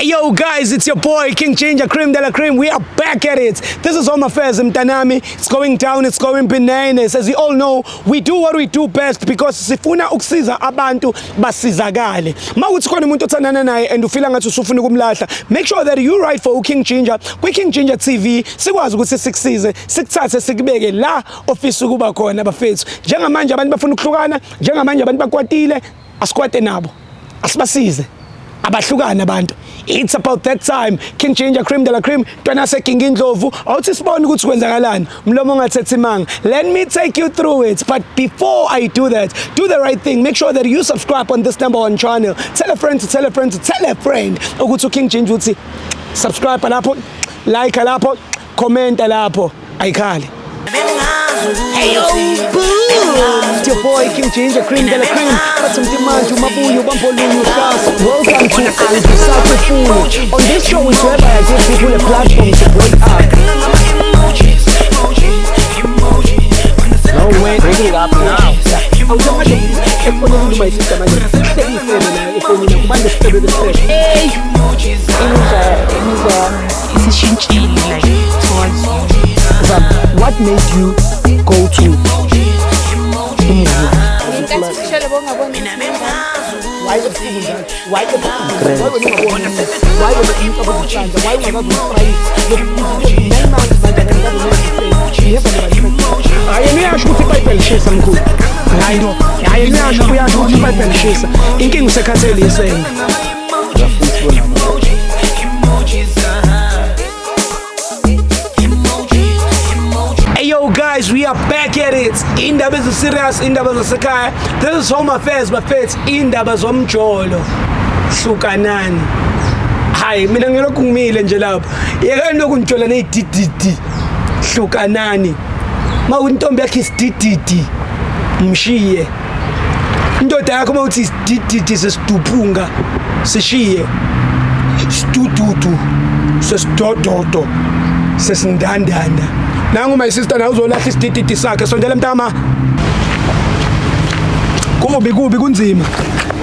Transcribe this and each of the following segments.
Hey yo guys, it's your boy King Ginger Cream de la Cream. We are back at it. This is Home Affairs Mtanami. It's going down, it's going bananas. As you all know, we do what we do best because sifuna ukusiza abantu basizakale. Mawuthi khona umuntu othandana naye and ufila ngathi usufuna ukumlahla, make sure that you write for King Ginger kwi King Ginger TV, sikwazi ukuthi sikusize, sikuthathe, sikubeke la ofisa ukuba khona bafethu. Njengamanje abantu bafuna ukuhlukana, njengamanje abantu bakwatile, asikwate nabo. Asibasize. Abahlukane abantu. It's about that time. King Ginger Cream de la Cream, ntwana seking Indlovu. Awuthi sibone ukuthi kwenzakalani. Mlomo ongathethi manga. Let me take you through it. But before I do that, do the right thing. Make sure that you subscribe on this number one channel. Tell a friend to tell a friend to tell a friend ukuthi King Ginger uthi subscribe lapho, like lapho, comment lapho. Ayikhali. Hey yo, boom! It's your boy King Ginger Cream de la Cream. Bathi mntimanje umabuyo bambolunye uhlasa. Welcome to Angisakufuni. On this show is whereby I give people a platform to break up. No way, bring it up now. Awuthi efonini, my sister, manje hlekisele la efonini kubantu sicebe besicebe. Hey, imizwa yami isishintshile, like, towards you. Zam, what made you go to umngane? Ngenkathi sishele bongaboni. Why ebusuku njalo? Why ebusuku? Why wena ungaboni? Why wena umuntu abozithanda? Why ungakazi umfrayisi? 9 months manje akakazi. You have never. Hayi, yena uyasho ukuthi iBhayibheli lishisa, mkhulu. Hayi no. Hayi, yena uyasho ukuthi iBhayibheli lishisa. Inkinga usekhathele isenge. Uyafisa bona. Hey yo guys, we are back at it. Indaba ezi-serious, indaba zasekhaya. This is Home Affairs bafethu, indaba zomjolo. Hlukanani. Hayi, mina ngilokhu ngimile nje lapho. Yekani lokhu ngijola nezidididi. Hlukanani. Mawuntombi yakhe isidididi, mshiye. Indoda yakho mawuthi isidididi sesiduphunga, sishiye. Sidududu, sesidododo, sesindandanda. Nangu my sister nawe uzolahla isidididi sakhe. Sondela mntama. Kubi kubi kunzima.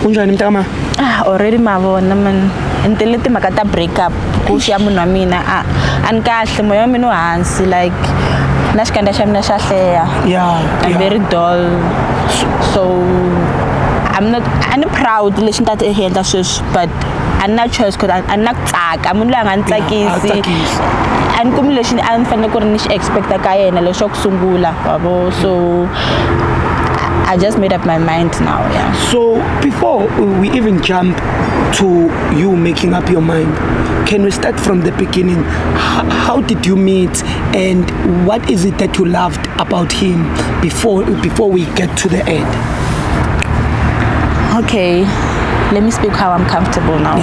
Kunjani mntama? Ah, already mavona man, ni tele timhaka ta break up ku xiya munhu wa mina a ni kahle, moya wa mina wu hansi, like na xikandza xa mina xa hleya. I'm very dull, so I'm not, a ni proud lexi ni ta ti endla sweswi, but a ni na choice cause a ni na ku tsaka, munhu loyi a nga ni tsakisi. Tsakisi. A ni kumi lexi a ni fanele ku ri ni xi expecta ka yena leswaku sungula wavo, so I just made up my mind now, yeah. So before we even jump to you making up your mind, can we start from the beginning? How did you meet and what is it that you loved about him before we get to the end? Okay, let me speak how I'm comfortable now.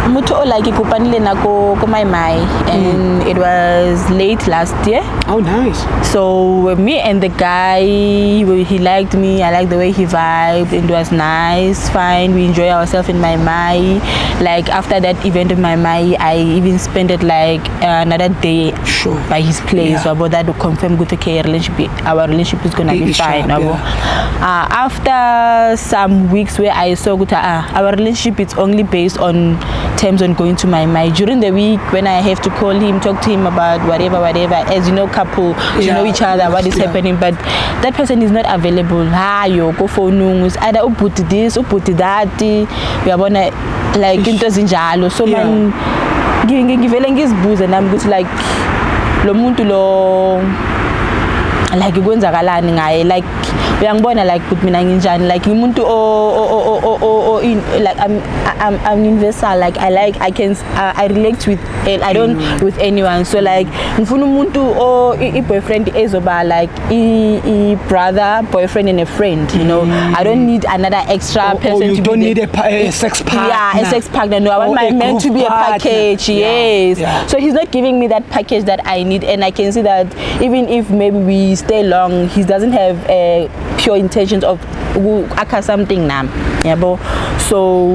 Motho o like kopanile na ko Mai Mai and it was late last year. Oh, nice. So me and the guy, he liked me. I liked the way he vibed. It was nice, fine. We enjoy ourselves in Mai Mai. Like after that event in Mai Mai, I even spent it like another day by his place. About that to confirm good, okay, relationship, our relationship is gonna be Is fine. sharp, Yabo. Yeah. After some weeks where I saw good, our relationship is only based on terms on going to Mai Mai. During the week when I have to call him, talk to him about whatever, whatever, as you know, couple, to know each other, what is happening, but that person is not available. Hayo, go phone, is either put this, put that, uyabona, like into ezinjalo. So man, ngivele ngizibuze nami ukuthi like lo muntu lo, like kwenzakalani ngaye, like uyangibona, like ukuthi mina nginjani, like ngimuntu o like I'm universal, like I like I can I relate with I don't with anyone, so like ngifuna umuntu o i boyfriend ezoba like i brother, boyfriend and a friend. I don't need another extra Or person you to be don't there. Need a sex partner. Yeah, a sex partner. No, I want Or my a man group to be a partner. package. Yes. So he's not giving me that package that I need, and I can see that even if maybe we stay long, he doesn't have pure intentions of akha something nami. Yabo. So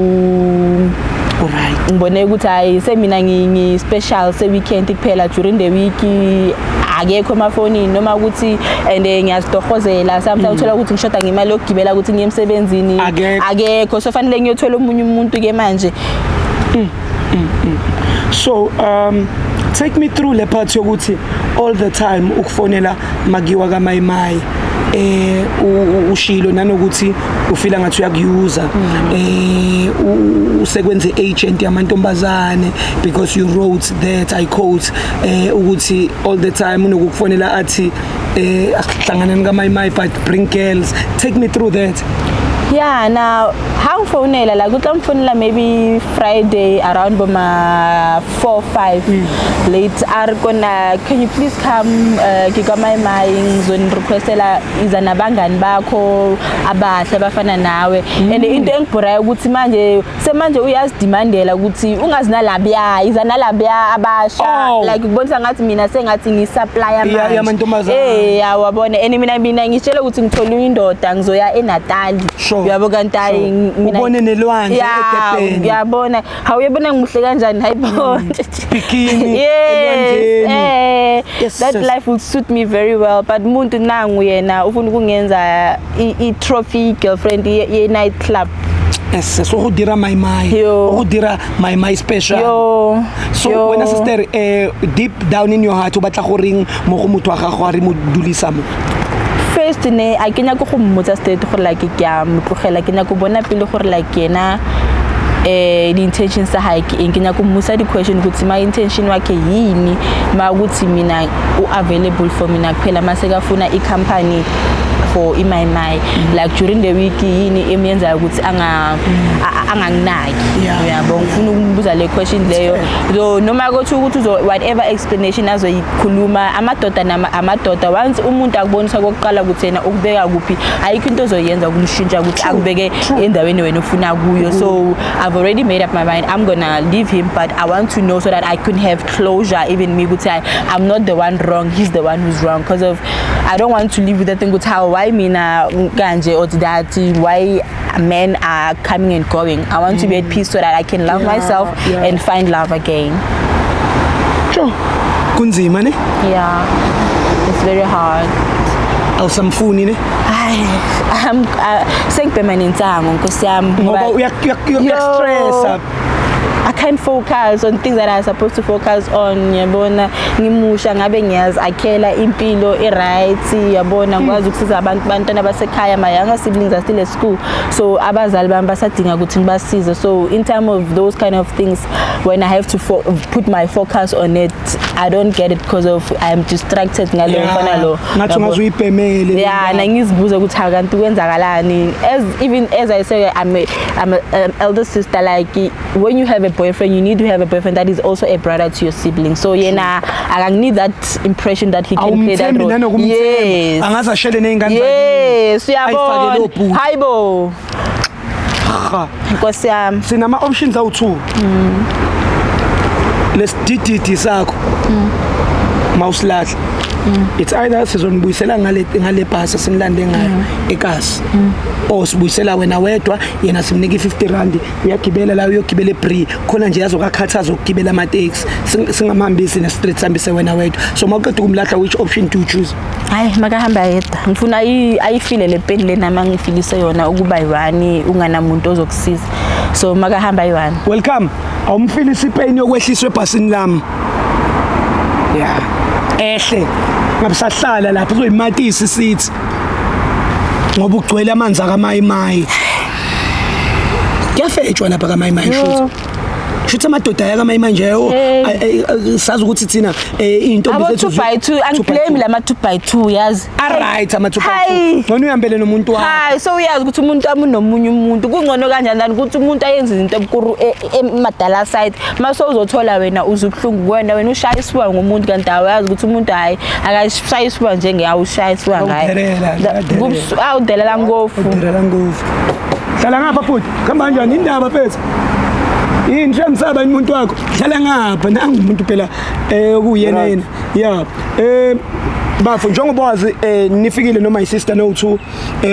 ngibone ukuthi hayi, semina ngi special se weekend kuphela, during the week akekho emafonini noma ukuthi and ngiyazitohozela sometimes, uthola ukuthi ngishoda ngemali yokugibela ukuthi ngiye emsebenzini. Akekho. Akekho, so fanele ngiyothola omunye umuntu ke manje. So take me through le part yokuthi all the time ukufonela makiwa kaMayimayi, ushilo nanokuthi ufila ngathi uyakuyuza, usekwenze agent yamantombazane, because you wrote that, I quote, ukuthi all the time unokukufonela athi asihlanganeni kaMayimayi but bring girls. Take me through that. Yeah, now ha ngifonela, like uthi ngifonela maybe Friday around boma 4 5 late, a re kona, "Can you please come, ke ka my my ngizoni-requestela, iza nabangani bakho abahle abafana nawe." And into engibhorayo ukuthi manje semanje uyazidemandela ukuthi ungazinalabiya, iza nalabiya abasha. Oh. Like kubonisa ngathi mina sengathi ngisupplier manje Yamantombazane. Yawabona, and mina ngitshela ukuthi ngithola indoda, ngizoya eNatali. Uyabo, kanti hayi, mina Ubone nelwandle Yeah, eDurban. uyabona, hawu, uyabona ngimuhle kanjani, hayibo. Bikini, Yes. elwandleni. That life will suit me very well, but umuntu nangu yena ufuna ukungenza i-trophy girlfriend ye night club. Yes, so go dira mai mai. Yo. Go dira mai mai special. Yo. So Yo. wena sister, deep down in your heart, o batla go reng mo go motho wa gago a re mo dulisa mo? First ne a ke nyako go mmotsa straight gore like ke a mo tlogela. Ke nyako bona pele gore like yena di-intentions tsa hae ke eng. Ke nyako mmusa di-question ukuthi ma intention wakhe yini, ma ukuthi mina u-available for mina kuphela masekafuna i-company for imayimayi, like during the week yini emenzayo ukuthi anganginaki. Uyabo, ngifuna ukumbuza le question leyo. So noma kuthi ukuthi uzo whatever explanation azoyikhuluma, amadoda nama amadoda, once umuntu akubonisa kokuqala ukuthi yena ukubeka kuphi, ayikho into ozoyenza ukumshintsha ukuthi akubeke endaweni wena ofuna kuyo. So I've already made up my mind, I'm gonna leave him, but I want to know so that I can have closure, even me, ukuthi I'm not the one wrong, he's the one who's wrong, because of I don't want to live with that thing ukuthi how, why mina kanje, or that why men are coming and going. I want to be at peace so that I can love myself and find love again. Sure, kunzima ne? Yeah, it's very hard. Awusamfuni ne? Hayi, sengibhema nensango, nkosi yami. Ngoba uyakustressa. I can't focus on things that I'm supposed to focus on, yabona. Ngimusha ngabe ngiyazakhela impilo e-right, yabona, ngikwazi ukusiza abantu, bantwana basekhaya. My younger siblings are still at school, so abazali bami basadinga ukuthi ngibasize. So in time of those kind of things, when I have to put my focus on it, I don't get it because of I'm distracted ngalo mfana lo. Ngathi Yabo. ungaze uyibhemele. Yeah, nangizibuza ukuthi akanti kwenzakalani. As even as I say, I'm a elder sister. Like, when you have a boyfriend, you need to have a boyfriend that is also a brother to your sibling. So yena akangi that impression that he can play that Awumthembi role. nanokumthemba. Yes. Angaze ashele ney'ngane. Yes, Ayifake uyabona. lo bhuti. Hayibo. Ha. Nkosi yami. Sinama options awu-2. Lesidididi sakho mawusilahla, it's either sizonibuyisela ngale bhasi sinilande ngayo ekasi, or sibuyisela wena wedwa, yena simnika i-50 rand, uyagibela la, uyogibela eBree khona nje, yazokakhathaza ukugibela amateksi. Singamhambisi ne-street, sihambise wena wedwa. So mawuqeda ukumlahla, which option do you choose? Hayi, makahamba yedwa. Ngifuna ayifile le pain le nami angifilise yona, ukuba yi-one unganamuntu ozokusiza. So makahamba yi-one. Welcome. Awumfilisi ipain yokwehliswa ebhasini lami ya ehle, ngabe sahlala lapho, uzoyimatisa isithi ngoba ugcwele amanzi akamayimayi. Kuyafetshwa lapha kamayimayi. Shuthi amadoda aya kamayimayi nje yo. Hey. Sazi ukuthi thina iy'ntombi Abo zethu 2 by 2, angiblame lama 2 by 2, yazi. Alright, ama 2 by 2. Hayi. Ngcono uyihambele nomuntu wakho. Hayi, so uyazi ukuthi umuntu wami unomunye umuntu, kungcono kanjani than ukuthi umuntu ayenze izinto ebukuru emadala side, mase uzothola wena uze ubuhlungu kuwena, wena ushayiswa ngumuntu, kanti awazi ukuthi umuntu hayi, akashayiswa njengeyawo ushayiswa ngaye. Awudelela, uyadelela. Awudelela ngofu. Udelela ngofu. Hlala ngapha futhi. Khamba kanjani indaba mfethu? Yini shengisaba umuntu wakho? Hlala ngapha, nangu umuntu phela okuyena yena. Yeah. Bafo, njengoba wazi, nifikile noma my sister no 2,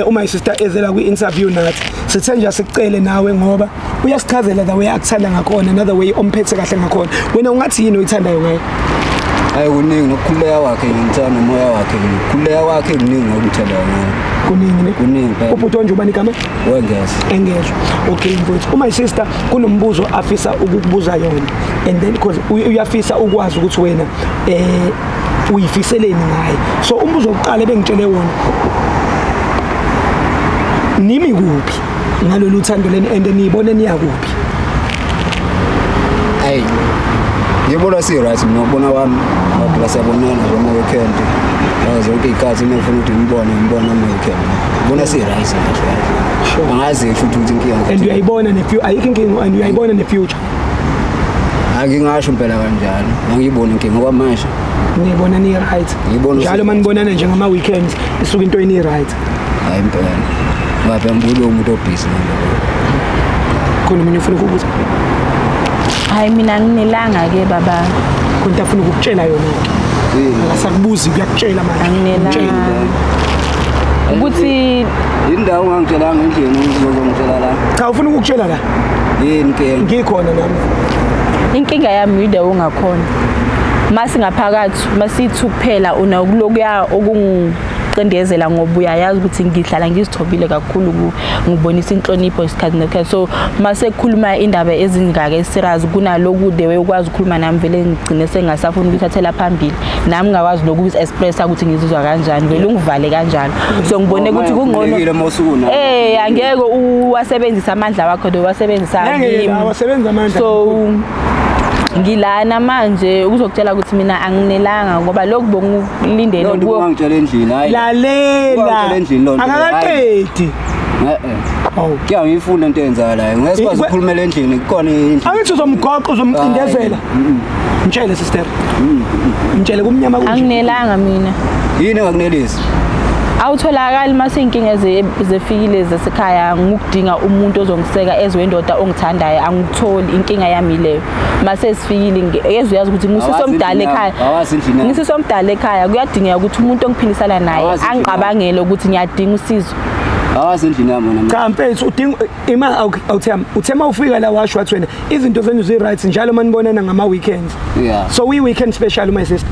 uma sister ezela kwi interview nathi. Sithe nje asicele nawe ngoba uyasichazela the way akuthanda ngakhona, another way omphethe kahle ngakhona. Wena ungathi yini oyithandayo ngaye? Hayi, kuningi nokukhululeka kwakhe, ngimthanda nomoya wakhe, ukukhululeka kwakhe kuningi okungithandayo ngayo. Kuningi ne? Kuningi phela. Ubhuti wanje ubani igama? Wengeza. Engezwa. Okay mfowethu, uma sister kunombuzo afisa ukukubuza yona, and then because uyafisa ukwazi ukuthi wena uyifiseleni ngaye. So umbuzo wokuqala ebengitshele wona, nimi kuphi ngalolu thando leni and niyibone niya kuphi? Hayi, ngibona si-right mina, ukubona kwami ngoba siyabonana nje ama-weekend. Ngazo zonke iy'khathi uma ngifuna ukuthi ngibone, ngibone ama-weekend. Ngibona si-right kahle kahle. Sure. Angazi futhi ukuthi inkinga. And uyayibona ne-future, ayikho inkinga, and uyayibona ne-future? Angingasho impela kanjalo, angiyiboni inkinga okwamanje. Niyibona ni-right? Ngiyibona njalo si-right. Manibonana nje ngama-weekends, isuke into ini-right? Hayi impela, ngoba phela ngibuye umuntu obhizi ngalokho. Khona omunye ufuna ukubuza? Hayi, mina nginelanga-ke baba. Khona into afuna ukukutshela yona-ke. Akasakubuzi, kuyakutshela manje. Anginelanga. Mtshele. Ukuthi Indawo ungangitshelanga endlini uzongitshela la? Cha, ufuna ukukutshela la. Yini ke? Ngikhona nami. Inkinga yami yindawo ongakhona masingaphakathi, masithu kuphela unakulokuya okungicindezela, ngoba uyayazi ukuthi ngihlala ngizithobile kakhulu, ngibonisa inhlonipho isikhathi nesikhathi. So mase kukhuluma indaba ezingaka eserious, kunaloku the way ukwazi ukukhuluma nami, vele ngigcine sengasafuni ukuthathela phambili, nami ngakwazi nokuzi-expressa ukuthi ngizizwa kanjani, vele ungivale kanjalo. So ngibone Oh, ukuthi manje kungcono ukhululekile uma usuku Angeke uwasebenzise amandla wakho lo wasebenzisa Ngeke kimi. la, awasebenzi amandla. So ngilana manje ukuzokutshela ukuthi mina anginelanga, ngoba lokhu bongikulindele Loo nto kuwo. ungangitshela endlini, hayi. Lalela. Ungangitshela endlini loo nto. Akakaqedi. Eh. Awu. Kuya ngiyifuna into eyenzakalayo. Ngeke sikwazi ukukhulumela endlini, kukhona indlu. Angithi uzomgoqa, uzomcindezela. Mtshele sister, mtshele, kumnyama kunje. Anginelanga mina. Yini engakunelisi? Awutholakali mase iy'nkinga zefikile zasekhaya, ngikudinga umuntu ozongiseka ezwendoda ongithandayo, angikutholi. Inkinga yami leyo mase sifikile, eze uyazi ukuthi Awazi ngisisomdala endlini ekhaya. yami, awazi endlini yami. Ngisisomdala ekhaya, kuyadingeka ukuthi umuntu ongiphilisana naye Awazi endlini yami. angicabangele ukuthi ngiyadinga usizo. Awazi endlini yami wena. Cha mfethu, udinga ima awuthema uthema ufika la, washo wathi wena izinto zenu zi-right njalo manibonana ngama-weekends. So we-weekend special, my sister?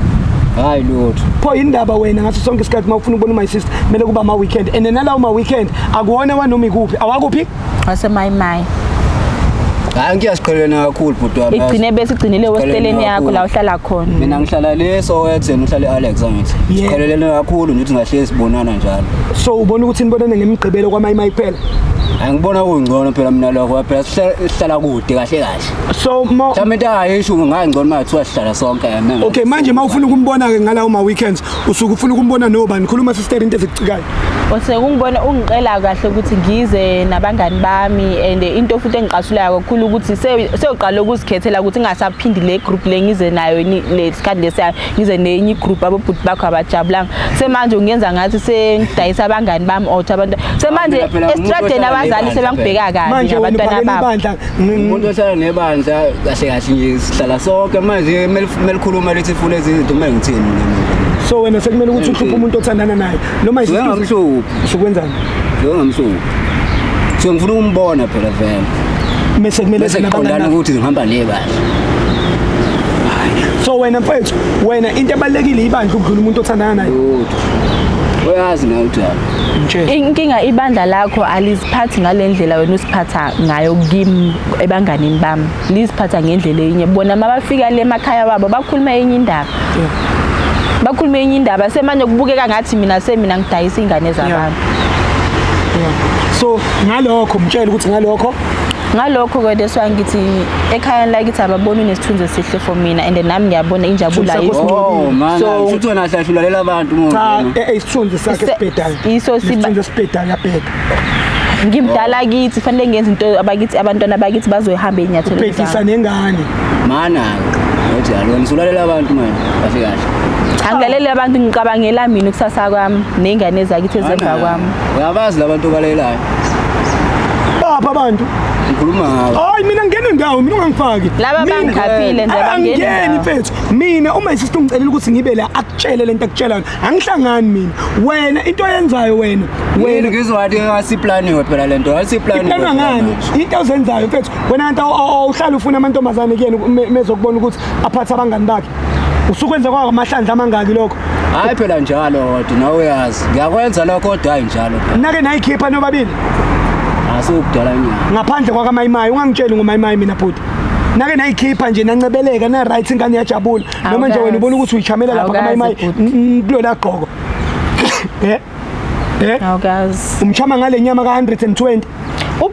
Hayi lutho. Pho indaba wena ngaso sonke isikhathi uma ufuna ukubona my sister kumele kuba ama-weekend, and nalawo ma-weekend akuwona wanoma ikuphi, awakuphi? Wasemayimayi. Hayi, ngiyasiqhelelana kakhulu bhuti wami. Igcine bese igcinile hosteleni yakho kakhulu. la uhlala khona. Mina ngihlala le Soweto, ngihlala e-Alex, angithi. Yeah. Siqhelelene kakhulu nje ukuthi ngahlezi sibonana njalo. So ubona ukuthi nibonane ngemigqibelo kwamayimayi kuphela? Angibona kungcono phela mina lokho, phela sihlala kude kahle kahle. So ma Mhlawumbe into ayisho ngangcono uma kuthiwa sihlala sonke mina. Okay, manje uma ufuna ukumbona-ke ngalawo ma-weekends, usuke ufuna ukumbona nobani? Khuluma sister, into ezikucikayo. Ungibona ungicela kahle ukuthi ngize nabangani bami, and into futhi engicasulayo kakhulu ukuthi seyoqala ukuzikhethela ukuthi ngingasaphindi le group le ngize nayo le sikhathi lesiya, ngize nenye igroup, abobhuti bakho abajabulanga. Semanje ungenza ngathi sengidayisa abangani bami or abantu semanje Mina phela umuntu estradeni ohlala abazali nebandla. sebangibheka kabi Manje wena ngabantwana uphakela babo. ibandla. Umuntu ohlala nebandla kahle kahle nje, sihlala sonke manje, kumele khuluma lithi funa izinto, kumele ngithini mina manje? So wena sekumele ukuthi uhluphe umuntu othandana naye noma Suke ngamhluphi. Usukwenzani? Suke ngamhluphi. So ngifuna ukumbona phela vele. Mese kumele Bese nabangani kuqondana bakho. ukuthi ngihamba nebandla. So wena mfethu, wena into ebalulekile ibandla ukudlula umuntu othandana naye? Lutho. Uyazi nawe ukuthi hayi. Mtshele. Inkinga ibandla lakho aliziphathi ngale ndlela wena usiphatha ngayo kimi ebanganini bami, liziphatha ngendlela enye. Bona mabafika le emakhaya wabo bakhuluma enye indaba, bakhuluma enye indaba. Semanje kubukeka ngathi mina semina ngidayisa iy'ngane zabantu. Yeah. So ngalokho mtshele ukuthi ngalokho. Ngalokho-ke that's why ngithi ekhaya lakithi ababoni unesithunzi esihle for mina, and nami ngiyabona injabulo Isithunzi ayikho. sakho. Oh man, futhi wena hlahla ulalela abantu umuntu. Cha. Wena. Isithunzi sakhe esibhedayo. Iso Isithunzi esibhedayo, yabheda. Ngimdala kithi, fanele ngenze into abakithi, abantwana bakithi bazohamba ey'nyathelweni Ubhekisa zami. nengane. Mana uthi alo ngisulalela abantu manje kahle kahle. Angilaleli abantu, ngicabangela mina ukusasa kwami ney'ngane zakithi ezemva Mana, kwami. uyabazi labantu obalelayo. Bapha abantu. Ngikhuluma ngabo. Hayi, mina ngingena ndawo, mina ungangifaki. Laba bangikhaphile nje, abangeni Angingeni ndawo. mfethu. Mina uma isister ungicelela ukuthi ngibe la, akutshele lento akutshela yona. Angihlangani mina. Wena into oyenzayo wena, Wena wena ngizwathi ngasiplaniwe phela lento, asiplaniwe. Iplanwa ngani? Into ozenzayo mfethu. Wena kanti awuhlali ufuna amantombazane kuyena mezokubona ukuthi aphathe abangani bakhe. Usukwenza kwako amahlandla amangaki lokho? Hayi phela njalo kodwa nawe uyazi. Ngiyakwenza lokho kodwa hayi njalo phela. Nake nayikhipha nobabili Asukudala nyaka. Ngaphandle kwakaMayimayi, ungangitsheli ngoMayimayi mina bhuti. Nake nayikhipha nje nancebeleka na right, ingane yajabula noma nje wena ubona ukuthi uyichamela lapha Awukazi, kaMayimayi bhuti. Kulola gqoko, eh. Awukazi. Umchama ngale nyama ka-120.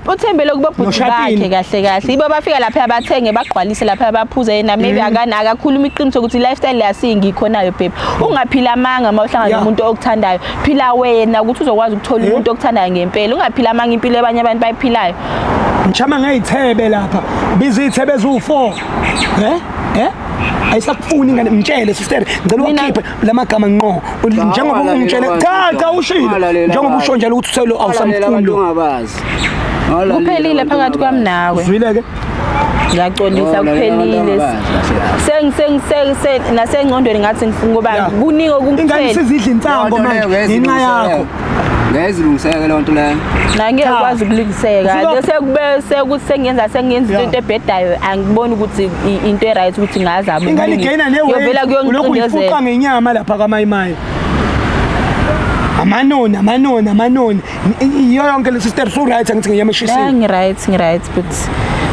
Uthembele kubo bhuti Noshatini. bakhe kahle kahle. Ibo bafika lapha bathenge bagqwalise lapha baphuze, yena maybe akana akakhuluma iqiniso ukuthi lifestyle yasingikho nayo babe. Ungaphila amanga uma uhlangana nomuntu okuthandayo. Phila wena ukuthi uzokwazi ukuthola umuntu okuthandayo ngempela. Ungaphila amanga impilo abanye abantu bayiphilayo. Mchama ngey'thebe lapha, biza iy'thebe eziwu-4, eh ayisakufuni ingane. Mtshele sister, ngicela uwakhiphe la magama ngqo njengoba Awalalela ungitshele. abantu, Cha cha, ushilo Awalalela njengoba abantu. usho njalo ukuthi uselo Awulalela awusamfuni abantu lo. ongabazi. Awulalela Kuphelile abantu phakathi kwami ongabazi. nawe. Uzwile ke? Ngiyaxolisa, Awulalela abantu kuphelile. ongabazi, kahle kahle. Seng seng seng seng nasengqondweni ngathi ngifuna ngoba kuningi Ingane okungithele. isizidla insango Leyo nto leyo manje ngeke ngenxa yakho. izilungiseke. Ngeke izilungiseke leyo nto leyo. Na ngeke Cha. kwazi ukulungiseka. Bese kube sekuthi sengenza into ebhedayo, angiboni ukuthi into e-right ukuthi ngazama Ingane ukulungisa. igena Ngiyovela ne-weight, ulokhu uyifuqa kuyongiqindezela. ngenyama lapha kaMayimayi, amanoni amanoni amanoni, iyo yonke le sister. So right, angithi ngenyama Ya, eshisiwe? ngi-right, ngi-right but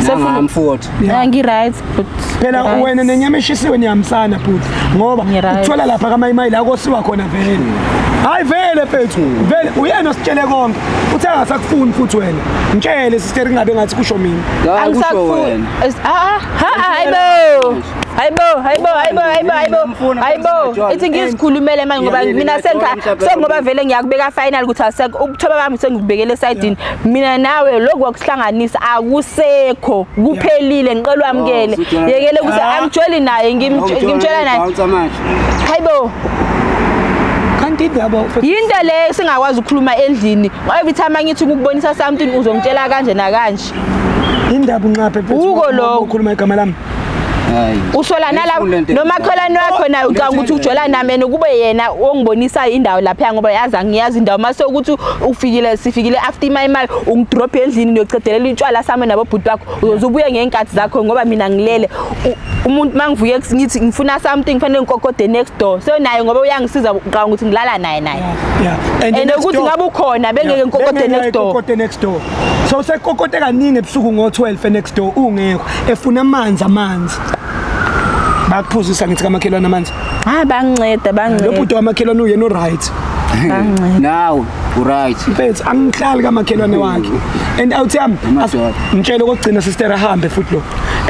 Nangami futhi. Ya, ngi-right but Phela right. wena nenyama eshisiwe niyahambisana bhuti, ngoba Ngi-right. ukuthola lapha kaMayimayi la kosiwa khona vele. Hayi vele mfethu, vele uyena ositshele konke, uthe angasakufuni futhi wena. Ngitshele sister, kungabe ngathi kusho mina. La kusho Angisakufuni. wena. Ah ah ha, hayibo hayibo hayibo hayibo hayibo hayibo Ngiyamfuna hayibo futhi. Ithi ngizikhulumele manje ngoba Yeah, mina yeah, sengikha mhlawumbe- sengoba vele ngiyakubeka final ukuthi asekho ubuthoba bami, sengikubekele esayidini mina nawe. Lokhu kwakuhlanganisa akusekho, kuphelile. Ngicela wamukele. Oh, usujwayele. Yekele ukuthi angijoli naye, ngimtshela naye. Bounce manje. Hayibo. Kanti indaba mfethu- Yinto le singakwazi ukukhuluma endlini. Every time angithi ukukubonisa something uzongitshela kanje nakanje. Indaba unqaphe mfethu, Uko lokho. ukhuluma igama lami. Hayi. Usola nala Ngifuna lento nomakhelwane wakho naye ucanga ukuthi ujola nami and kube yena ongibonisayo indawo lapha ngoba yazi angiyazi indawo. Mase ukuthi ufikile, sifikile after imali imali ungidrop endlini niyocedelela intshwala sami nabobhuti bakho, uzoze ubuye ngey'nkathi zakho ngoba mina ngilele. Umuntu mangivuke ngithi ngifuna something kufanele ngikokode next door, so naye ngoba uyangisiza ucabanga ukuthi ngilala naye naye. And And next ukuthi door- ngabe ukhona bengeke ngikokode Bengeke next door. ngikokote next door. So sekokote kaningi ebusuku ngo-12 next door ungekho, efuna amanzi, amanzi bakuphuzisa ngithi kamakhelwane amanzi. Hayi, banginceda, Lo banginceda. bhuti wamakhelwane uyena o-right. Banginceda. Nawe uright. Mfethu, angihlali kamakhelwane wakhe and awuthi yami Amadoda. ngitshele okokugcina sister, ahambe futhi lo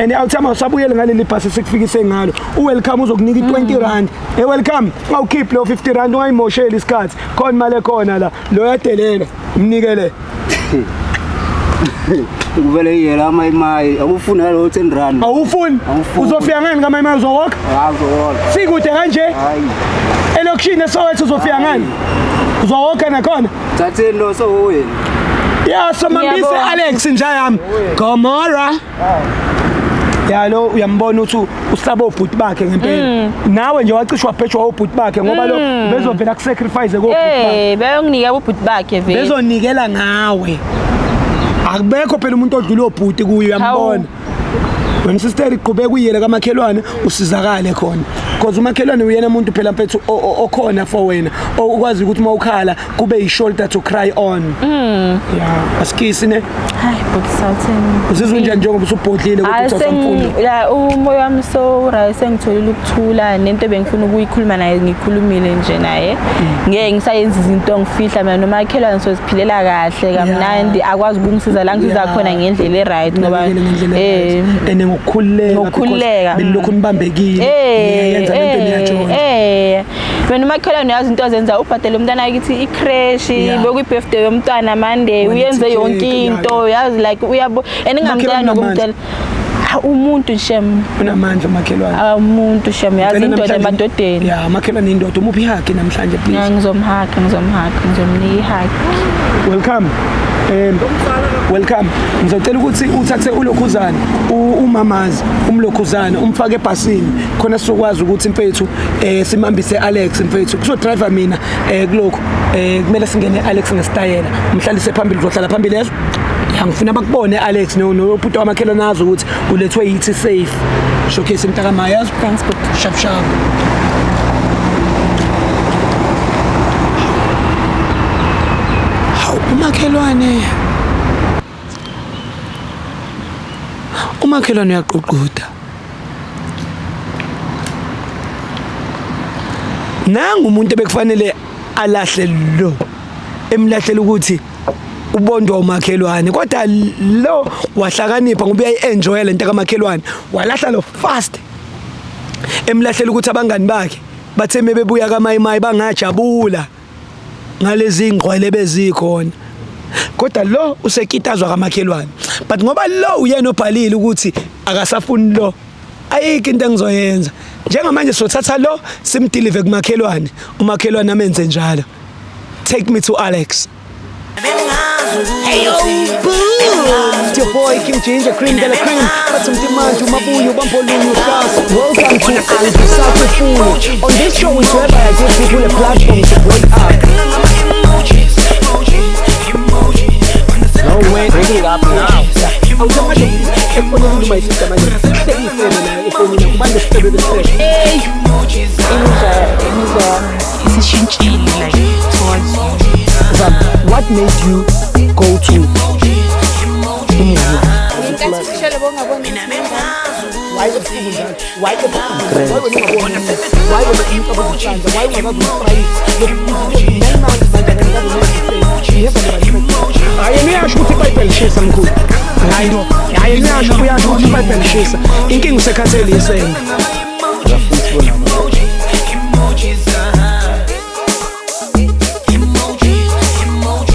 and awuthi yami awusabuyele ngaleli bhasi esikufikise ngalo. U-welcome uzokunika i-20 rand. E welcome, ungawukhiphi lo 50 rand, ungayimosheli isikhathi khona imali ekhona la. Lo yadelela, mnikele. Kuvele iyela amayimayi akufuni nalo 10 rand. Awufuni? Awufuni. Uzofika ngani kamayimali, uzowoka? Awuzowola. Sikude kanje. Hayi. Elokishini eSoweto uzofika ngani, uzowoka nakhona? Thatheni lo sowena. Ya, somambise. Ngiyabonga. Alex nja yami Gomora ya, lo uyambona ukuthi usaba obhuti bakhe ngempela. Nawe nje wacishwa wabhejwa obhuti bakhe ngoba lo bezovela kusacrifice kobhuti bakhe. Eh, bayonginika ubhuti bakhe vele. Bezonikela ngawe, akubekho phela umuntu odlula obhuti kuyo, uyambona wena sister. Iqhubeka uyiyele kamakhelwane usizakale khona because umakhelwane uyena umuntu phela mfethu okhona for wena, okwazi ukuthi uma ukhala kube yi-shoulder to cry on. Ya, asikisi ne. Hayi bhuti, sawuthini? Uzizwa unjani njengoba usubhodlile ukuthi Hayi, uthatha ya, umoya wami so right, sengitholile ukuthula nento ebengifuna ukuyikhuluma naye ngikhulumile nje naye. Ngeke ngisayenza izinto ngifihla mina nomakhelwane, soziphilela kahle kamnandi, akwazi ukungisiza la ngisiza khona ngendlela e-right ngoba ngendlela and ngokukhululeka. Ngokukhululeka, because benilokhu nibambekile, niyayenza lento, niyajona. Eh, wena umakhelwane uyazi into azenza, ubhadele umntwana wakithi i-creche, bekuyi-birthday yomntwana Monday, Wena uyenze ithi yonke cake, into, yazi like uyabo and ngingamcela Umakhelwane unamandla. nokumcela. Ha, umuntu shem. Unamandla umakhelwane. Ah, umuntu shem, yazi Ngicela indoda namhlanje- emadodeni. Ya, umakhelwane indoda. Umuphi ihug namhlanje, please? Ya, ngizomhaga, ngizomhaga, ngizomnika ihug. Welcome, welcome. Ngizocela ukuthi uthathe ulokhuzana, umamazi umlokhuzana, umfake ebhasini khona sizokwazi ukuthi mfethu simhambise Alex mfethu. Kuzo driver mina kulokhu kumele singene Alex ngesitayela, umhlalise phambili, uzohlala phambili yezo. Ya, ngifuna bakubone Alex no nobhuti wamakhelwane azi ukuthi ulethwe yithi safe. Showcase mntakamaya. Thanks, but Sharp sharp. Hawu, umakhelwane. Umakhelwane uyaqoqoda. Nangu umuntu ebekufanele alahle lo. Emlahlela ukuthi ubondwa umakhelwane, kodwa lo wahlakanipha ngoba uyayi-enjoya lento kamakhelwane, walahla lo fast. Emlahlela ukuthi abangani bakhe bathe mebebuya kaMayimayi bangajabula ngalezi ngqwele bezikhona, kodwa lo usekitazwa kamakhelwane. But ngoba lo uyena obhalile ukuthi akasafuni lo, ayikho into engizoyenza njengamanje. Sothatha lo simdeliver kumakhelwane, umakhelwane amenze njalo. Take me to Alex. Hey, boom! It's your boy King Ginger, Cream de la Cream. Bathi mntimantu mabuyo bambolunyu hlasa. Welcome to Angisakufuni. On this show is whereby I give people a platform to break up. No way. Bring it up now. Awusamanje efonini, my sister, manje. Seyifele la efonini kubantu sicebe besicebe. Hey, imizwa isishintshile, like, towards you. Zam, what made you go to umngane? Ngenkathi ufishele bongaboni. Why ebusuku njalo? Why ebusuku? Why wena ungaboni? Why wena umcabango ucanza? Why ungakazi umfrayisi? 9 months manje akakazi. You have never. Hayi, yena uyasho ukuthi iBhayibheli lishisa, mkhulu. Hayi, hayi, yena uyasho, uyasho ukuthi iBhayibheli lishisa. Inkinga usekhathele isende.